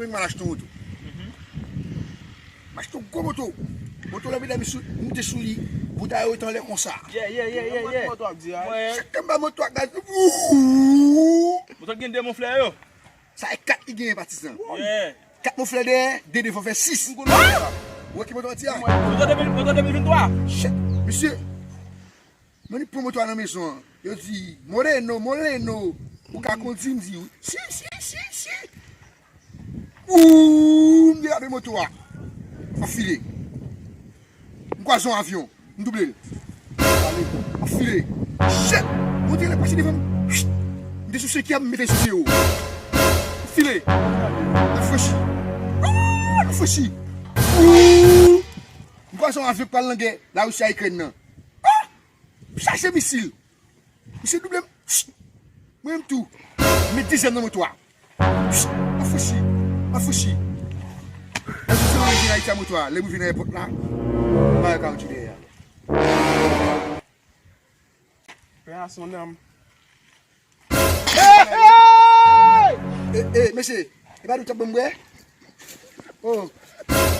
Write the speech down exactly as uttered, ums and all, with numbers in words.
M al achte yon moto. M achte yon gwo moto. Moto la, medam, sou, moute sou li. Bouda yo ret anlè konsa. Yeah, yeah, yeah, yeah, yeah. Mwen, chak tan m ba moto a gaz, ouh! Moto gen de mon flè yo. Sa e kat li genyen, patizan. Yeah. Kat mon flè dèyè, de devan fè sis. M konn moto a. Ou wè ki moto an ti a? Moto de mil, moto de mil venntwa. Chèt, misye, mwen li pran moto a nan mezon an. Yo di, Moreno, Moreno, ou ka kondi? M di, si, si, si, si. Ouh, m derape moto a. M ap file. M kwaze yon avyon. M double l. M ap file. Shit! Yon tren pase devan m. M te sou senkèm, m mete sou zewo. M file. M franchi. Ouh, m franchi. Ouh! M kwaze yon avyon k pral nan gè Larisi a Ikrèn nan. Ah! M chache misil. Misye double m. Mwen menm tou. M met dezyèm nan moto a. M ap franchi. M ap franchi. Lè m soti nan Ayiti a moto a, lè m rive nan èpòt la, m pa wè kawoutchou dèyè a. Pè a son nanm. E, e, mesye, e pa nou t ap ban m bwè? Oh.